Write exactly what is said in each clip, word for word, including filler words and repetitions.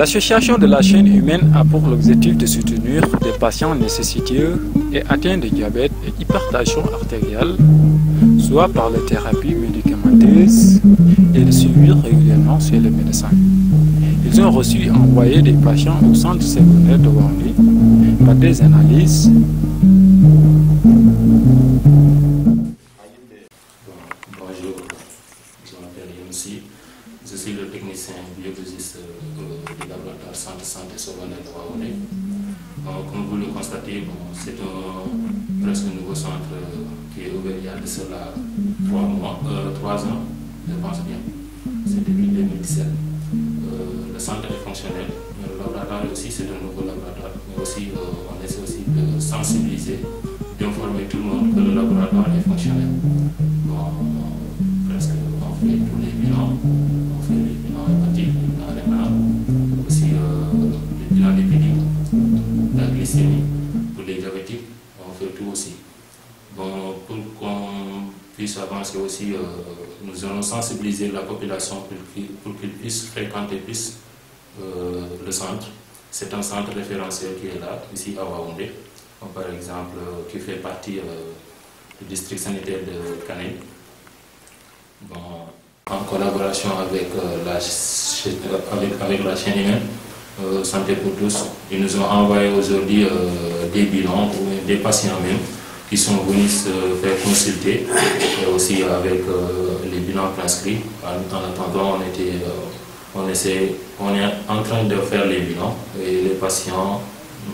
L'association de la chaîne humaine a pour l'objectif de soutenir des patients nécessiteux et atteints de diabète et hypertension artérielle, soit par les thérapies médicamenteuses et de suivre régulièrement chez les médecins. Ils ont reçu et envoyé des patients au centre secondaire de Waoundé par des analyses. Bonjour, je m'appelle Younsi. Je suis le technicien biologiste euh, du laboratoire Centre Santé Secondaire de Waoundé. Euh, comme vous le constatez, bon, c'est un presque nouveau centre euh, qui est ouvert il y a de cela trois mois, euh, trois ans, je pense bien. C'est depuis deux mille dix-sept. Euh, le centre est fonctionnel. Le laboratoire aussi, c'est un nouveau laboratoire. Mais aussi, euh, on essaie aussi de sensibiliser, d'informer tout le monde que le laboratoire est fonctionnel. Bon, presque, on fait tous les bilans. On fait les bilans hépatiques, les bilans rénal, aussi euh, les bilans lipidiques, la glycémie pour les diabétiques. On fait tout aussi. Bon, pour qu'on puisse avancer aussi, euh, nous allons sensibiliser la population pour qu'ils pour qu'ils puissent fréquenter plus euh, le centre. C'est un centre référentiel qui est là, ici à Waoundé. Par exemple, euh, qui fait partie euh, du district sanitaire de Kanel. Bon, en collaboration avec, euh, la, ch- avec, avec la chaîne humaine, euh, Santé pour tous, ils nous ont envoyé aujourd'hui euh, des bilans ou des patients même qui sont venus se faire consulter et aussi avec euh, les bilans prescrits. En, en attendant, on était euh, On essaie, on est en train de faire les bilans et les patients,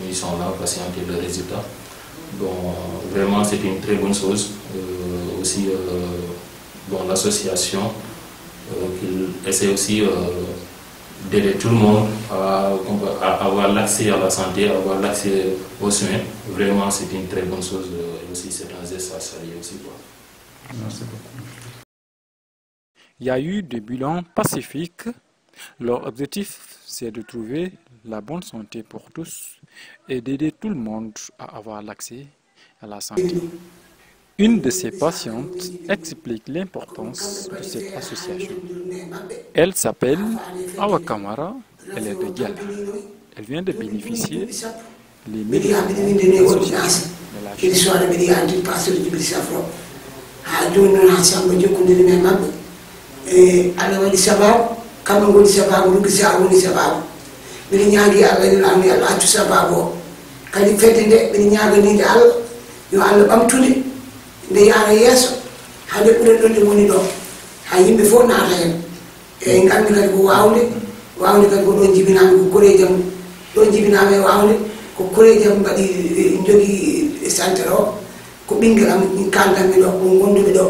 ils sont là, patienter le résultat. Bon, vraiment, c'est une très bonne chose. Euh, aussi, euh, bon, l'association euh, qu'il essaie aussi euh, d'aider tout le monde à, à avoir l'accès à la santé, à avoir l'accès aux soins. Vraiment, c'est une très bonne chose euh, et aussi c'est un geste à saluer aussi. Quoi. Merci beaucoup. Il y a eu des bilans pacifiques. Leur objectif, c'est de trouver la bonne santé pour tous et d'aider tout le monde à avoir l'accès à la santé. Une de ces patientes explique l'importance de cette association. Elle s'appelle Awa Kamara, elle est de Diala. Elle vient de bénéficier les médicaments. Mbiɗa winde ne ordonnance. Mbiɗa soda, mbiɗa yiya antin pastorji, mbiɗa safro. Haa jooni noon, haa Samba jokkondirmi e maɓɓe. E Allah waɗi sabaabu, kamɓe ngoni sabaabu, Rugi Saar woni sabaabu. Mbiɗa ñaagi Allah, yo Allah accu sabaabu o. Kadi fedde nde, mbiɗa ñaaganiinde Allah, yo Allah ɓamtu nde, nde yaara yeeso, haa nde ɓura ɗo nde woni ɗo, haa yimɓe fof naata heen. Eeyi, nganmi kadi ko waawde, waawde kadi ko ɗoon jibinaami, ko koreeji am, ɗoon jibinaami e waawde, ko koreeji am mbaɗi, eh, njogii centre o, ko ɓinngel am, kaaldanmi ɗo, ko ngonduɓe ɗo,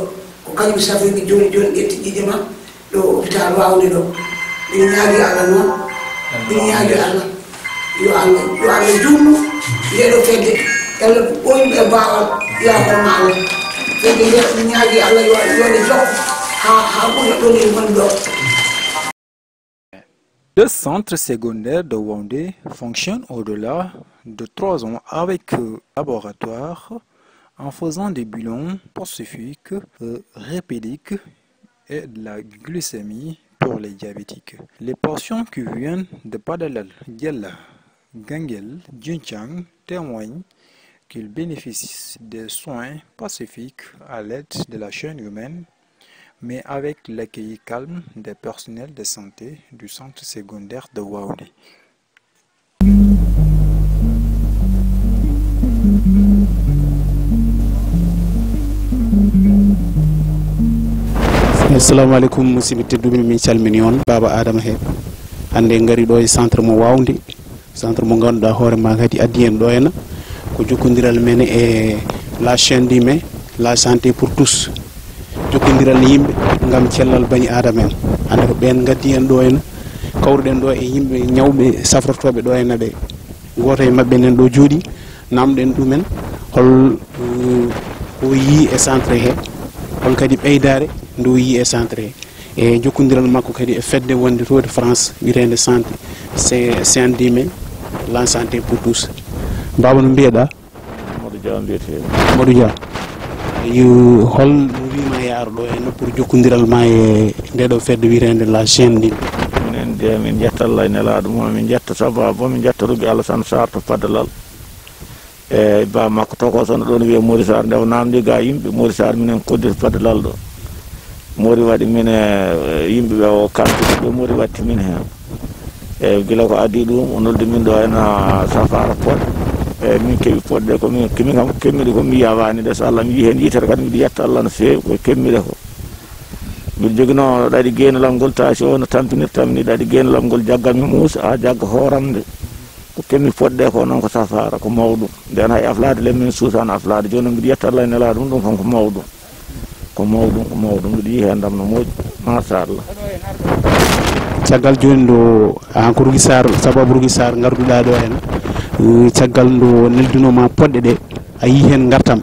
ko kañum safrirmi jooni jooni, ƴetti ƴiiƴe ma ɗo hôpital waawde ɗo. Mbiɗa ñaagi Allah noon, mbiɗa ñaagi Allah. Yo Allah, yo Allah juutnu nde ɗo fedde. Yo Allah ɓooynu e baawal, yo Allah horma Allah. Fedde nde, mi ñaagi Allah yo, yo nde jokko haa, haa ɓura ɗo nde woni ɗo. Le centre secondaire de Waoundé fonctionne au-delà de trois ans avec euh, laboratoire en faisant des bilans pacifiques, euh, répétiques et de la glycémie pour les diabétiques. Les patients qui viennent de Padalal, Djella, Gangel, Djunchang témoignent qu'ils bénéficient des soins pacifiques à l'aide de la chaîne humaine, mais avec l'accueil calme des personnels de santé du centre secondaire de Waoundé. Assalamu aleykum, musidɓe tedduɓe, min calmini on. Baaba Adama Heɓ, hannde en ngari ɗo e centre mo Waoundé, centre mo ngannduɗaa hoore ma kadi addi en ɗo henna ko jokkondiral men e la chaîne du mai, la santé pour tous. Jokkondiral yimɓe ngam cellal bani Adama en. Hannde ko ɓeen ngaddi en ɗo henna, kawruɗen ɗo e yimɓe ñawɓe safrotooɓe ɗo henna ɓe. Gooto e maɓɓe nen ɗo jooɗi, namɗen ɗumen hol uh, ko yii e centre he, hol kadi ɓeydaare nde o yii e centre he. E jokkondiral makko kadi e fedde wonde to de France wiyeteende santé, c'est un dime, la santé pour tous. Baaba, no mbiyeɗaa? Modou Dia mbiyetee. Modou Dia, yo hol no wima yaaro ɗo e nokkuure jokkondiral ma e nde ɗo fedde wiyeteende la chaîne ɗi? Minen Eyi, min njetta Allah e nelaaɗo mum, min njetta sababu, min njetta Rogi Alasan Sarr to Padalal. Eyi, ba makko tokos on ɗon wiye Mori Sarr, nde o namdi ga yimɓe Mori Sarr, minen koddita Padalal ɗo. Mori waɗi min e yimɓe ɓe o kamɓe ɓe Mori watti min heen. Eyi, gila ko adii ɗum, o noddi min ɗo ena Safara Pod. Eyi, min keɓi poɗɗe ko min, min kam kemmiɗe ko mi yawaani de, so Allah mi yii heen yitere kadi mbiɗa yetta Allah no feewi ko kemmiɗe ko. Mbiɗa joginoo ɗaɗi geenal am ngol, taasi o no tampinir, tamini ɗaɗi geenal am ngol, jaggal mi muusa, haa jagga hooram nde. Ko kemmi poɗɗe ko noon ko Safara, ko mawɗum. Nden hay aflaade le min suusaano aflaade. Jooni noon mbiɗa yetta Allah e nelaaɗo mum, ɗum kam ko mawɗum. Ko mawɗum, ko mawɗum. Mbiɗa yiyi heen ndam no moƴƴi. Machallah. Caggal jooni ɗo, an ko Rogi Sarr, sababu Rogi Sarr ngarduɗaa ɗo heen. Eh, caggal nde neldunoo ma poɗɗe ɗe, a yii heen ngartam.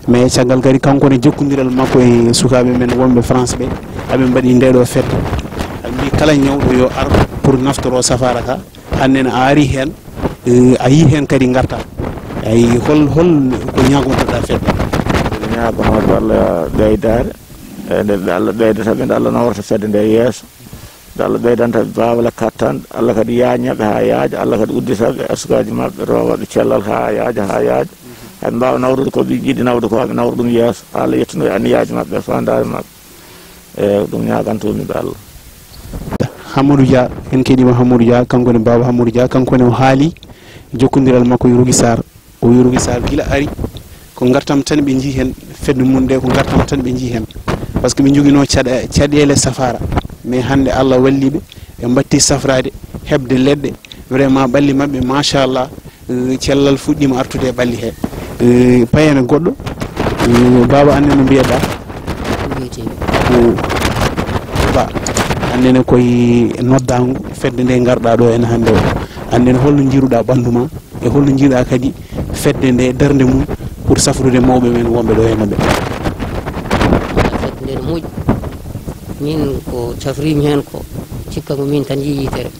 Mais caggal kadi kanko ne jokkondiral makko e sukaaɓe men wonɓe France ɓe, aɓe mbaɗi nde ɗo fedde. Aɓe mbi kala ñawɗo yo ar pour naftoro Safara ka. Hannde ne a ari heen, eh, a yii heen kadi ngartam. Ay hol, hol ko ñaagontoɗaa fedde? Ñaagonooɗo Allah ɓeydaare, e nde ɓe Allah ɓeydata ɓe, nde Allah naworta fedde nde yeeso. Nde Allah ɓeydanta ɓe baawle kattan, Allah kadi yaaña ɓe haa yaaja, Allah kadi uddita ɓe e sukaaji maɓɓe, roowa ɓe cellal haa yaaja, haa yaaja. Haa ɓe mbaawa nawrude ko ɓe njiɗi nawde ko, haa ɓe nawra ɗum yeeso. Allah yettuno e anniyaaji maɓɓe, e faandaare maɓɓe. E ɗum ñaagantomi ɓe Allah. Hammadou Dia, en keɗima Hammadou Dia, kanko ne baaba Hammadou Dia, kanko ne o haali jokkondiral makko e Rogi Sarr. O wi Rogi Sarr gila ari, ko ngartam tan ɓe njii heen, fedde mum nde ko ngartam tan ɓe njii heen. Par ce que ɓe njoginoo caɗe-, caɗeele Safara. Mais hannde Allah walli ɓe, ɓe mbatti safraade, heɓde leɗɗe. Vraiment ɓalli maɓɓe, machallah, eh, cellal fuɗɗiima artude e ɓalli he. Eh, payen e goɗɗo, eh, baaba, anne no mbiyeɗaa? Ko Ba, anne ne koye noddaango fedde nde ngarɗaa ɗo heen hannde o. Anne ne holno njiiruɗaa ɓanndu ma? E holno njiiɗaa kadi fedde nde, darnde mum pour safrude mawɓe men wonɓe ɗo e maɓɓe? Fedde nde no moƴƴi. Min ko cafriimi heen ko, cikka ko min tan yii yitere.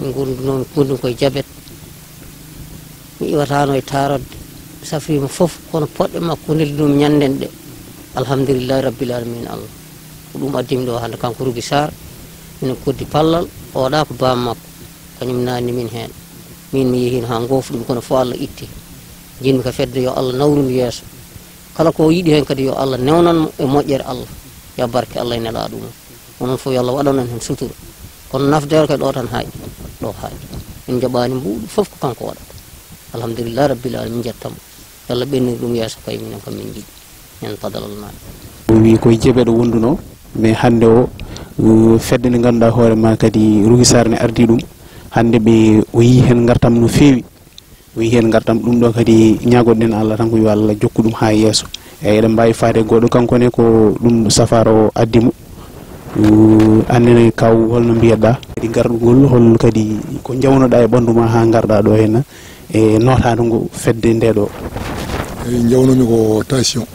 Min ngondu noon, ngondu koye jabet. Mi iwataano e taarodde. Safriima fof, kono poɗɗe makko neldi ɗum ñannden ɗe. Alhamdulillahi Rabbil Alamina Allah. Ko ɗum addi mi ɗo hannde, kanko Rogi Sarr. Minen koddi pallal, oɗa ko baam makko. Kañum naanni min heen. Min mi yehi heen haa ngoofu ɗum, kono fof Allah itti. Njiɗmi ka fedde yo Allah nawru ndu yeeso. Kala ko yiɗi heen kadi yo Allah newnan mo e moƴƴere Allah. Ya barke Allah e nelaaɗo mum. Onon fof yo Allah waɗan en heen sutura. Kono nafdeere kay ɗo tan haaɗi. Ɗo haaɗi. En njaɓaani mbuuɗu fof ko kanko waɗata. Alhamdulillahi Rabbil Alamina, min njettamo. Yo Allah ɓennir ɗum yeeso kay minen kam min njiɗi. Heen padalal maɓɓe. O wi koye jebe ɗo wonduno, mais hannde o, uh, fedde nde ngannduɗaa hoore ma kadi Rogi Sarr ne ardi ɗum. Hannde ɓe o yii heen ngartam no feewi. O yii heen ngartam ɗum ɗo kadi ñaagoɗen Allah tan ko yo Allah jokku ɗum haa yeeso. Eyi, eɗen mbaawi faade goɗɗo kanko ne ko ɗum Safara o addi mo. Uh, annene kaw holno mbiyatɗaa? Kadi garɗugol hol kadi ko njawnoɗaa e ɓanndu ma haa ngarɗaa ɗo heen e nootaandu ngu fedde nde ɗo? Eyi, njawnomi ko tension.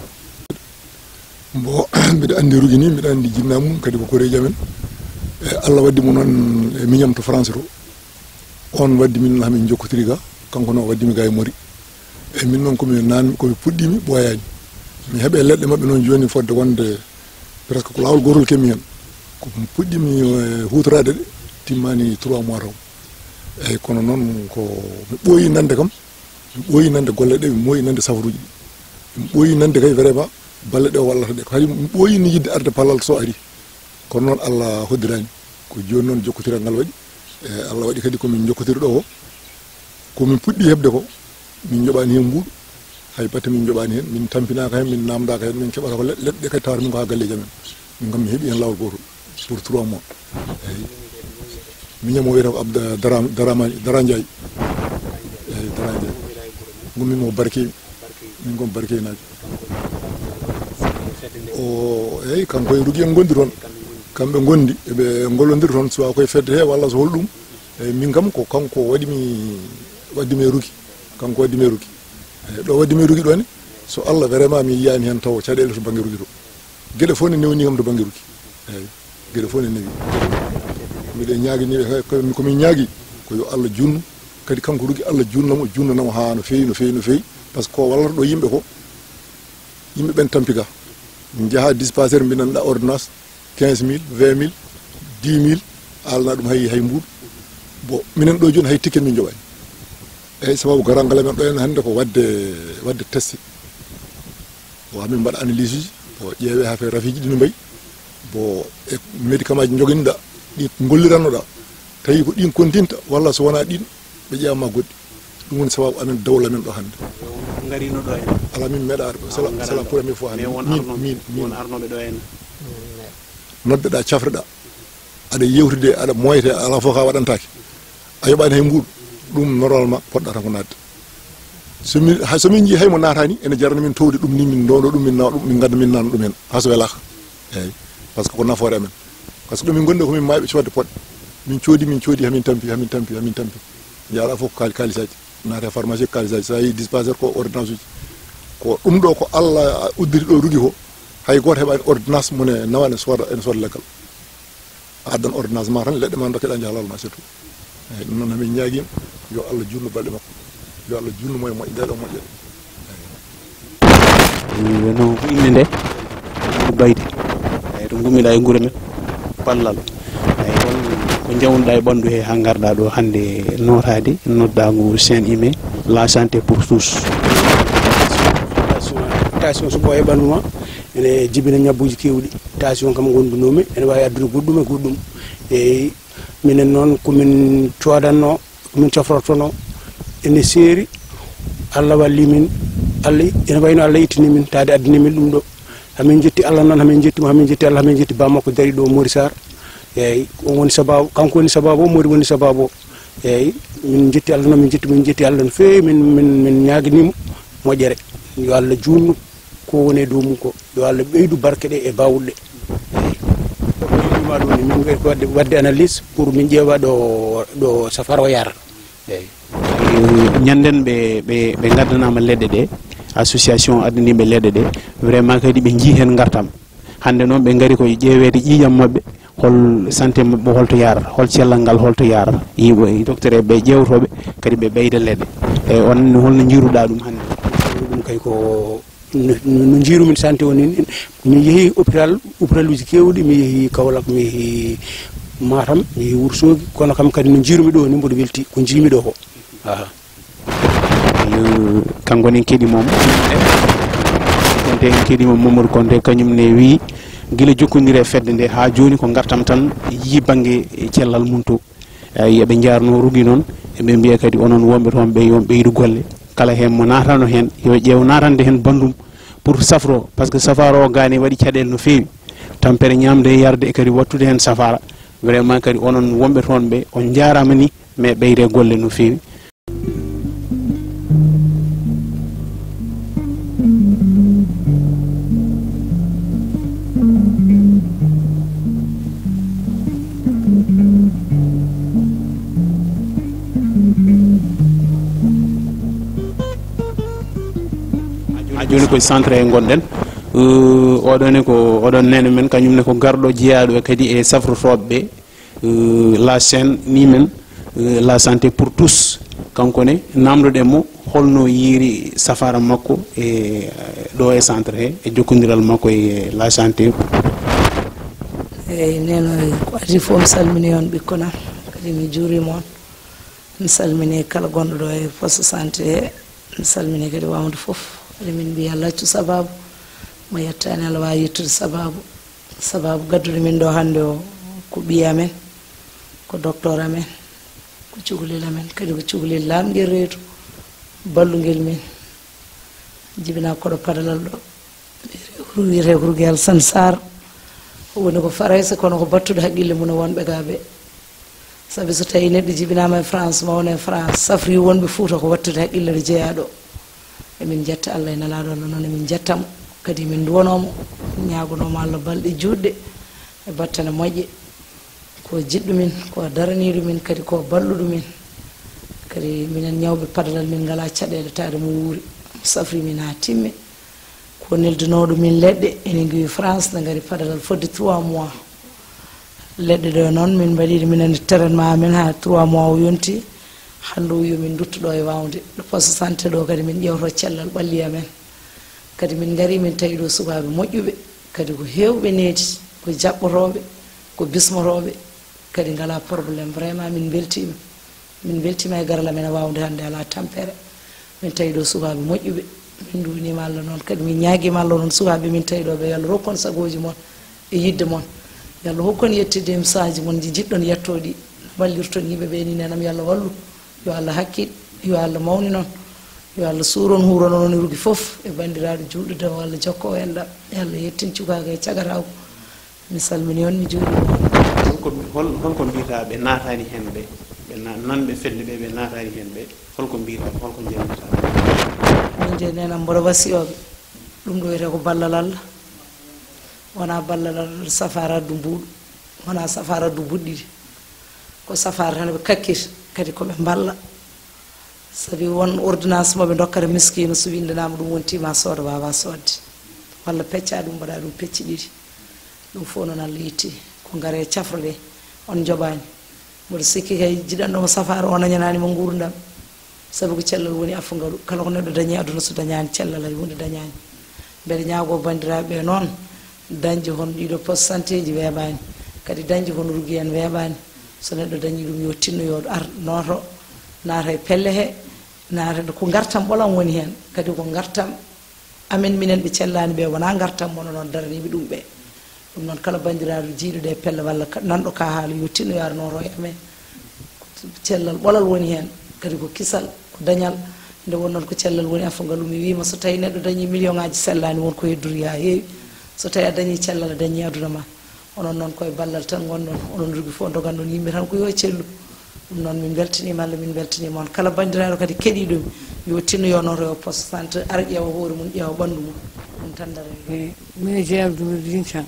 Mbo mbiɗa anndi Rogi ni, mbiɗa anndi jinna mum, kadi ko koreeji amen. E Allah waddi mo noon e miñam to France to. On waddi min hamin jokkotiri ga, kanko noon waddi mi ga e Mori. E min noon komi naan, komi puɗɗimi ɓooyaani. Mi heɓe leɗɗe maɓɓe noon jooni fodde wonde presque ko laawol gootol kemi heen. Ko mi puɗɗimi, eh, huutoraade ɗe, timmaani trois mois taw. Eyi, kono noon ko mi ɓooyi nande kam, mi ɓooyi nande golle ɗe, mi ɓooyi nande safaruuji ɗi. Mi ɓooyi nande kay vraiment balle ɗe o wallata ɗe. Ko hari mi ɓooyi ni yiɗde arde palal so ari. Kono noon Allah hoddiraani. Ko jooni noon jokkotiral ngal waɗi. E Allah waɗi kadi ko min jokkotiri ɗo o. Ko min puɗɗi heɓde ko, min njoɓaani heen mbuuɗu. Hay batte min njoɓaani heen, min tampinaaka heen, min naamndaaka heen, min keɓata ko leɗɗe, leɗɗe kadi tawata min ko haa galleeji amen. Min kam mi heɓi heen laawol gootol pour trois mois. Eyi. Miñam o wiyata ko Abda Dara, Dara, Dara Ndiaye. Eyi, Dara Ndiaye. Ngummi mo Barkewi. Min ngom Barkewi naajo. O, eyi, kanko e Rogi en ngondi toon. Kamɓe ngondi, eɓe ngollondiri toon, soit koye fedde he walla so holɗum. Eyi, min kam ko kanko waɗi mi, waddi mi e Rogi. Kanko waddi mi e Rogi. Eyi, ɗo waddi mi e Rogi ɗo ni, so Allah vraiment mi yiyaani heen taw caɗeele to bannge Rogi to. Geɗe fof ne newni kam to bannge Rogi. Eyi, geɗe fof ne newi. Miɗen ñaagani ɓe, ko, ko min ñaagi, ko yo Allah junnu. Kadi kanko Rogi Allah junna mo, junnana mo haa no feewi, no feewi, no feewi. Par ce que ko wallata ɗo yimɓe ko, yimɓe ɓen tampi ga. Njaha dispensaire, mbiɗa nda ordonnance, quinze mille, vingt mille, dix mille, alana ɗum hay, hay mbuuɗu. Bon, minen ɗo jooni hay ticket min njoɓaani. Eyyi, sababu garal ngal amen ɗo en hannde ko waɗde, waɗde testé. Ko amin mbaɗa analyse uji, ko ƴeewe haa fee rafiiji ɗi no mbayi. Bon, e médicament ji joganiɗa, ɗi gollirannoɗa. Tawi ko ɗin kontinta, walla so wonaa ɗin, ɓe ƴeewa ma goɗɗi. Ɗum woni sababu amen, dowla men ɗo hannde. Ngarino ɗo en. Ala, min meeɗa arde. C'est la, c'est la première fois hannde. Min, min, min. Won arnoɓe ɗo en. Noddeɗa, cafreɗa. Aɗa yewtide, aɗa moyte, alaa fof ka waɗantaake. A yoɓaani hay mbuuɗu. Ɗum normalement poɗɗa tan ko naatde. So min, hay so min njii hay mo naataani, ene jarani min towde ɗum ni, min ndoondo ɗum, min nawa ɗum, min ngadda, min naana ɗum heen. Haa so welaka. Eyyi. Par ce que ko nafoore amen. Par ce que ɗo min ngonndi ko min maayɓe coodde poɗɗe. Min coodi, min coodi, hamin tampi, hamin tampi, hamin tampi. Njaara fof ko kaali-, kaalisaaji. Naata e pharmacie ko kaalisaaji. So a yii dispensaire ko ordonnance uji. Ko ɗum ɗo ko Allah udditi ɗo rugi ko. Hay gooto heɓaani ordonnance mum ne nawa ene sooda, ene sooda leggal. A addan ordonnance ma tan, leɗɗe ma dokkeɗa, njaha lal ma, c'est tout. Eyyi, ɗum noon hamin ñaagima yo Allah juutnu balɗe makko, yo Allah juutnu mo e moƴƴe, nde ɗo moƴƴere. Eyyi. Eyyi, no ko innde nde? Baydi. Eyyi, to ngummiɗa e gure men, Pallal. Eyyi, hol ko jawnuɗa e ɓanndu he haa ngarɗa ɗo hannde nootaade noddaangu Saint Aimé, la santé pour tous? Tension, tension so ɓooyi e ɓanndu ma, ene jibina ñabbuuji keewɗi. Tension kam ngondunomi, ene waawi addude goɗɗum e goɗɗum. Eyyi, minen noon ko min coodanno, ko min cofrortono, ene seeri. Allah walli min, Allah, ene wayno Allah ittini min, taade addani min ɗum ɗo. Hamin jetti Allah noon, hamin jetti mo, hamin jetti Allah, hamin jetti bammakko dari ɗo, Mori Sarr. Eyyi, on woni sababu, kanko woni sababu o, Mori woni sababu o. Eyyi, min jetti Allah noon, min jetti, min jetti Allah no feewi, min, min, min ñaaginimo moƴƴere. Yo Allah juutnu ko woni e dow mum ko, yo Allah ɓeydu barke ɗe e bawɗe ɗe. Eyyi. Ko ɗum ɗum ɗum ni, min ngari ko waɗde, waɗde analyse pour min ƴeewa ɗo, ɗo safara o yarata. Eyyi. Eh, ñanden ɓe, ɓe, ɓe ngaddanaama leɗɗe ɗe, association addaniiɓe leɗɗe ɗe, vraiment kadi ɓe njii heen ngartam. Hannde noon ɓe ngari ko e ƴeeweede ƴiiƴam maɓɓe, hol santé maɓɓe holto yaarata, hol cellal ngal holto yaarata. Yiiɓo e docteur ɓe ƴeewtooɓe, kadi ɓe ɓeyda leɗɗe. E on, holno njiiruɗaa ɗum hannde? Ɗum kay ko no, no, no njiirumin santé o ni, mi yehi hôpital, hôpitaluuji keewɗi, mi yehi Kaolack, mi yehi Matam, mi yehi Ourossogui, kono kam kadi no njiirumi ɗo ni, mboɗo welti ko njiimi ɗo ko. Aha. Yo, kanko ne keɗi mom. Konte en keɗi mom, Mamadou Konte, kañum ne wi gila jokkondire e fedde nde haa jooni ko ngartam tan yi bannge cellal mum to. Eyyi, eɓe njaarno rugi noon, eɓe mbiya kadi onon wonɓe toon ɓe, yo on ɓeydu golle. Kala heen mo naatano heen, yo ƴeew naatande heen banndum pour safro, par ce que safara o gaani waɗi caɗeele no feewi. Tampere ñaamde e yarde e kadi wattude heen safara. Vraiment kadi onon wonɓe toon ɓe, on njaaraama ni, mais ɓeyde golle no feewi. Ha jooni koye centre he ngonɗen. Euh, oɗo ne ko, oɗon neene men, kañum ne ko garɗo jeyaaɗo kadi e safrotooɓe ɓe. Euh, la chaîne ni men, euh, la santé pour tous. Kanko ne, namdoɗen mo holno yiiri safara makko e, euh, ɗo e centre he, e jokkondiral makko e la santé. Eyyi, neene, ko adii fof, mi salmini on ɓikkon am, kadi mi juurima on. Mi salmini kala gonɗo ɗo e poste santé he, mi salmini kadi wamde fof. Kadi min mbiya laccu sababu, mo yettaani Allah waawi yettude sababu. Sababu gadduɗo min ɗo hannde o ko ɓiy amen, ko docteur amen, ko cukalel amen, kadi ko cukalel laamɗel reedu, ballungel min. Jibinaa koɗo padalal ɗo. Wiyetee ko Rugi Alsan Sarr. O woni ko Farayse, kono ko battuɗo haqqille mum e wonɓe ga ɓe. Sabi so tawi neɗɗo jibinaama e France, mawna e France, safri wonɓe Fuuta, ko wattude haqqille ɗo jeyaa ɗo. Emin njetta Allah e Nelaaɗo Allah noon, emin njetta mo. Kadi emin nduwanoo mo, ñaagonoo mo Allah balɗe juutɗe e battane moƴƴe. Ko jiɗɗo min, ko daraniiɗo min, kadi ko balluɗo min. Kadi minen ñawɓe padalal, min ngalaa caɗeele taade mo wuuri. Safri min haa timmi. Ko neldinooɗo min leɗɗe, ene ngiwi France, ne ngari padalal fodde trois mois. Leɗɗe ɗo noon, min mbaɗiɗe minen e traitement amen haa trois mois o yonti. Hannde o wi min ndutto ɗo e Wawnde. Ɗo poste santé ɗo kadi min ƴeewto cellal ɓalli amen. Kadi min ngari, min tawi ɗo sukaaɓe moƴƴuɓe, kadi ko heewɓe needi, ko jaɓɓotooɓe, ko bismotooɓe, kadi ngalaa problème. Vraiment, min mbeltiima. Min mbeltiima e garal amen, a waawde hannde alaa tampere. Min tawi ɗo sukaaɓe moƴƴuɓe. Min nduwaniima Allah noon, kadi min ñaagiima Allah noon, sukaaɓe min tawi ɗo ɓe, yo Allah rokku on sagooji mon e yiɗde mon. Yo Allah hokku on yettude e misaaji mon ɗi njiɗɗon yettoɗi, no mballirton yimɓe ɓe ni nenam, yo Allah wallu, yo Allah hakkil, yo Allah mawnin on, yo Allah suur on, huuron on e rugi fof e banndiraaɗo juulɗo, o Allah jokka o enɗam, yo Allah yettin cukaagu e cagataw. Mi salmini on, mi juurima on. Holko, hol, holko mbiyata ɓe naatani heen ɓe? Ɓe na-, nanɓe fedde ɓe, ɓe naatani heen ɓe, holko mbiyata, holko njannata? Min de, nenam, mboɗo wasiyooɓe. Ɗum ɗo wiyetee ko ballal Allah. Wonaa ballal Allah, safaara addu mbuuɗu. Wonaa safaara addu buɗɗiɗi. Ko safaara tan ɓe kakkir, kadi ko ɓe mballa. Sabi won ordonnance mo ɓe ndokkata miskiino, so winndanaama ɗum wonti ma sooda, waawaa soodde. Walla pecca ɗum, mbaɗa ɗum pecce ɗiɗi. Ɗum fof noon Allah yetti. Ko ngare cafroɗe, on njoɓaani. Mboɗo sikki kay jiɗanɗo mo safaara o, o dañanaani mo nguurndam. Sabu ko cellal woni afu ngalu. Kala ko neɗɗo dañi aduna, so dañaani cellal, hay huunde dañaani. Mbeɗa ñaagoo banndiraaɓe ɓe noon, dañde hono ɗiɗo poste santé ji weeɓaani. Kadi dañde hono rugi en weeɓaani. So neɗɗo dañi ɗum, yo tinno, yo ar nooto, naata e pelle he, naata ko ngartam ɓolam woni heen. Kadi ko ngartam amen minen ɓe cellaani ɓe, wonaa ngartam mon onon daraniiɓe ɗum ɓe. Ɗum noon, kala banndiraaɗo jiiɗo ɗe pelle walla ka-, nanɗo ka haala, yo tinno, yo ar nooto e amen. Cellal ɓolal woni heen, kadi ko kisal, ko dañal. Nde won noon ko cellal woni afu ngalu, mi wiima, so tawi neɗɗo dañi million ŋaaji sellaani, won ko heddori haa heewi. So tawi a dañi cellal, a dañi aduna ma. Onon noon, koye ballal tan ngonɗon, onon rugi fof ndoganɗon yimɓe tan ko yo cellu. Ɗum noon, min mbeltaniima Allah, min mbeltaniima on. Kala banndiraaɗo kadi keɗiiɗo mi, yo tinno, yo nooto e o poste santé, ara ƴeewa hoore mum, ƴeewa ɓanndu mum. Ɗum tan dara. E, min e Jeynaba Dum Jinca,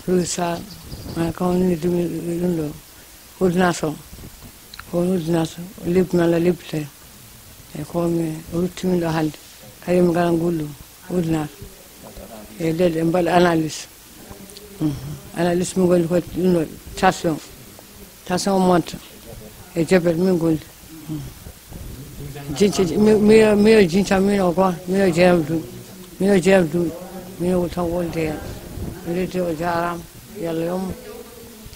Rugi Sall, ma kam woni ɗum, ɗum ɗo, ordonnance o. Ko woni ordonnance o, lebbi malla lebbi tawi. E ko mi rutti min ɗo hannde. Kadi mi ngala ngulɗo, ordonnance. E leɗɗe mbaɗa analyse. Mhm. Analyse min gondi ko ɗum ɗo, tension. Tension monte. E diabète min gondi. Mhm. Jinca, mi, mi, mi yo Jinca, min o goto, mi yo Jeynaba Dum. Mi yo Jeynaba Dum. Min o tan wonde heen. Mi reddi o jaaraama. Yalla yommo.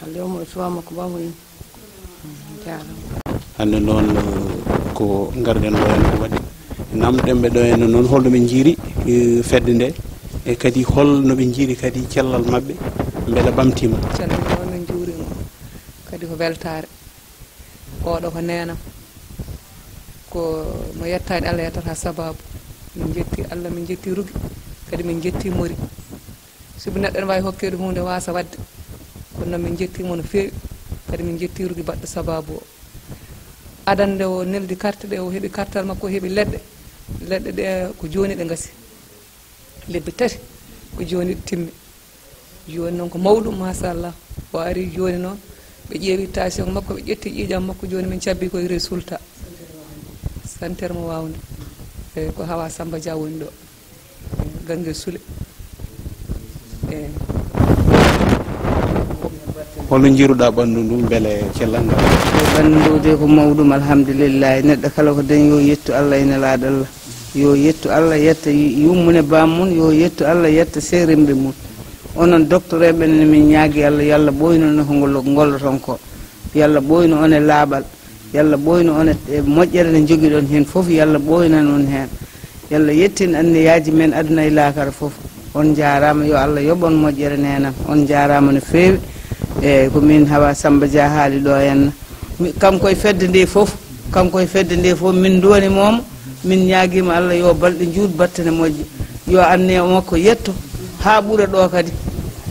Yalla yommo e suwa makko ɓamo in. Mhm. Jaaraama. Hannde noon, eh, ko ngarɗen ɗo heen ko waɗi. Namdoɗen ɓe ɗo heen noon, hol no ɓe njiiri, eh, fedde nde, e kadi hol no ɓe njiiri kadi cellal maɓɓe, mbela ɓamtiima? Calminama, min njuurima. Kadi ko weltaare. Oɗo ko neenam. Ko mo yettaani Allah yettata sababu. Min njetti Allah, min njetti rugi, kadi min njetti mori. Sibu neɗɗo ene waawi hokkeede huunde waasa waɗde. Kono noon min njettiima no feewi, kadi min njetti rugi baɗɗo sababu o. Adannde o neldi carte ɗe, o heɓi kartal makko, o heɓi leɗɗe. Leɗɗe ɗe ko jooni ɗe ngasi. Lebbi tati ko jooni ɗe timmi. Jooni noon ko mawɗum, machallah. O ari jooni noon, ɓe ƴeewi tension makko, ɓe ƴetti ƴiiƴam makko, jooni min cabbi koye résultat. Santere mo wawnde. Eyi, ko Hawa Samba Dia woni ɗo. Gange Sule. Eyi. Holno njiiruɗaa ɓanndu ndu, mbele cellal ngal? Ɓanndu ndu de ko mawɗum, alhamdulillahi. Neɗɗo kala ko dañi, yo yettu Allah e Nelaaɗo Allah. Yo yettu Allah, yetta yummune baam mum, yo yettu Allah, yetta seeremɓe mum. Onon docteur en ɓen, ne min ñaagi Allah, yo Allah ɓooynu on e ko ngol-, ngolloton ko. Yo Allah ɓooynu on e laaɓal. Yo Allah ɓooynu on e, e moƴƴere nde njogiɗon heen fof, yo Allah ɓooynan on heen. Yo Allah yettin anniyaaji men aduna e laakara fof. On njaaraama, yo Allah yoɓ on moƴƴere neenam. On njaaraama no feewi. E ko min Hawa Samba Dia haali ɗo henna. Mi, kanko e fedde nde fof, kanko e fedde nde fof, min nduwanimoomo, min ñaagiima Allah yo balɗe njuut, battane moƴƴe. Yo anniya makko yetto haa ɓura ɗo kadi.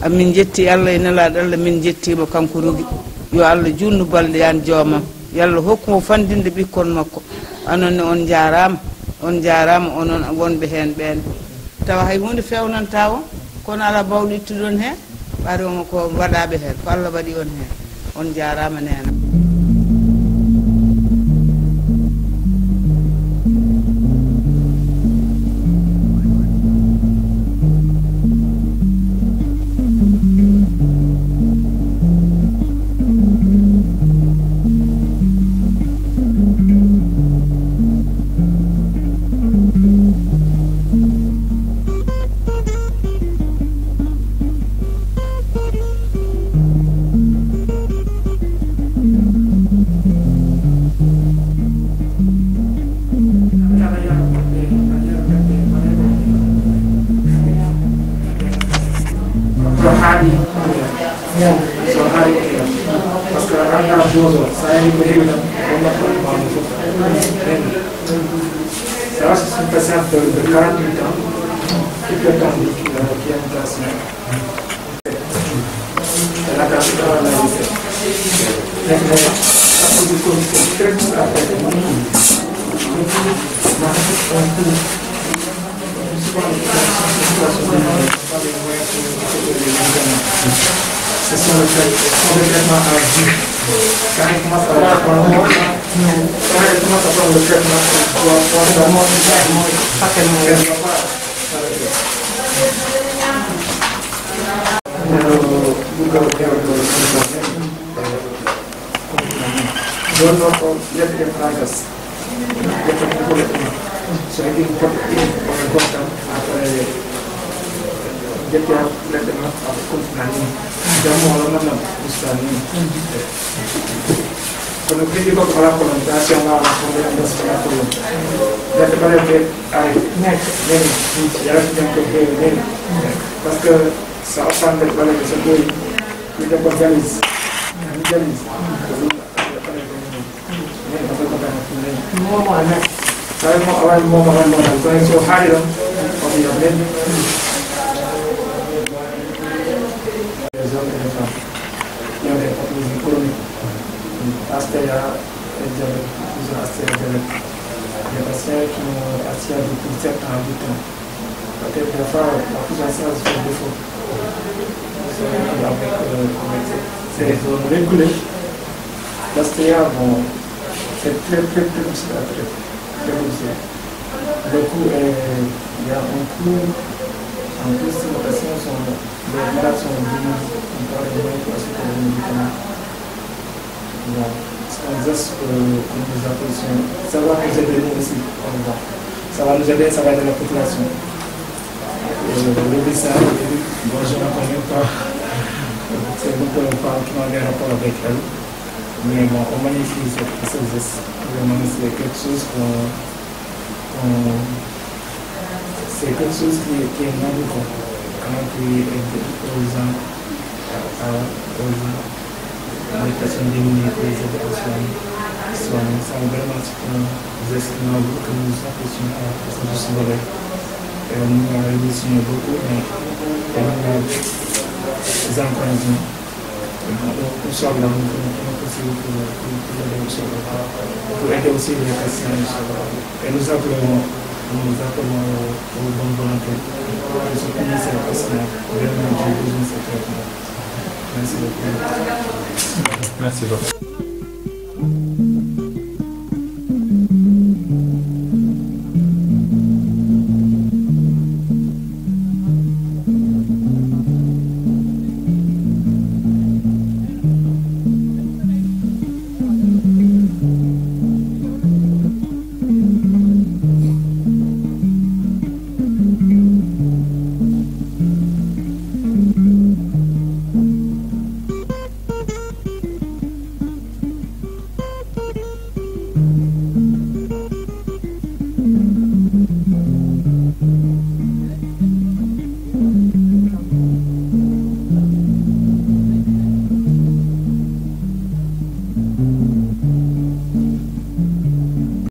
A min njetti Allah e Nelaaɗo Allah, min njettiima kanko Rogi. Yo Allah juutnu balɗe an joomam. Yo Allah hokku mo fanndinde ɓikkon makko. Onon ne on njaaraama, on njaaraama onon wonɓe heen ɓeen. Tawa hay huunde feewnantaa on, kono alaa baawɗo ittude on heen, ɓaade on ko mbaɗaaɓe heen, ko Allah waɗi on heen. On njaaraama, neena. So hari ko, parce que an ngaa dozo, so a yari ko heewi tan, wonno ko ma mo fof. Sa wasi sun patiente de, de quarante minutes tan, il peut attendre, euh, qu'il y a une tension. Et la tension, on a vu ça. Maintenant, ça pose une condition très dure à faire. Ce sont les traitements, ce sont des traitements à vie. Quand il commence à prendre, quand il commence à prendre le traitement, il doit prendre, elle ne va pas s'arrêter. Wonno ko yettude Frances. Yettude ko leɗɗe ma. So heɓii ko poɗɗo ɗiɗi walla gooto tan, après, ƴetti leɗɗe ma, après, continue ni. Jamma walla non, non, usta ni. Kono pindi goɗɗo alaa problème, tension ma alaa problème, tension alaa problème. Leɗɗe ɓaleeje ari, nene, yarati jam ko heewi, nene. Parce que so a oppan leɗɗe ɓaleeje, so ɓooyi, wiyde ko dialyse. Dialyse. Tawi mo awa mo awa mo tan, kono so haali ɗon, o wiya men. Les hommes et les femmes qui ont des pathologies chroniques, H T A et diabète, ils ont H T A et diabète. Des patients qui ont H T A depuis sept ans, huit ans. Peut-être des fois, la prise en charge fait défaut. C'est vrai qu'avec, euh, avec ces, ces zones reculées, l'H T A, bon, c'est très, très, très difficile à traiter. Très difficile. Le coût est, il y a un coût. En plus, si les patients sont, les malades sont diminués, on parle de moins pour acheter des médicaments. Bon, c'est un geste que, que nous apprécions. Ça va nous aider nous aussi, on va. Ça va nous aider, ça va aider la population. Euh, le médecin, au début, bon, je ne connais pas. C'est une femme qui m'a des rapports avec elle. Mais bon, on magnifie ce, ce geste. Vraiment, c'est quelque chose qu'on, qu'on, c'est quelque chose qui, qui est noble, quoi. Quand tu aides aux gens, à, à, aux gens, les personnes démunies, pour les aider à soigner, soigner. Ça, vraiment, c'est un geste noble que nous apprécions à, à ce juste valeur. Et nous, nous remercions beaucoup, mais, et nous, nous encourageons. Donc, Inch'Allah, nous ferons tout notre possible pour, pour, pour aider, Inch'Allah. Pour aider aussi les patients, Inch'Allah. Et nous appelons, nous appelons aux, aux bonnes volontés de soutenir ces patients. Vraiment, j'ai besoin de ce traitement. Merci beaucoup. Merci beaucoup.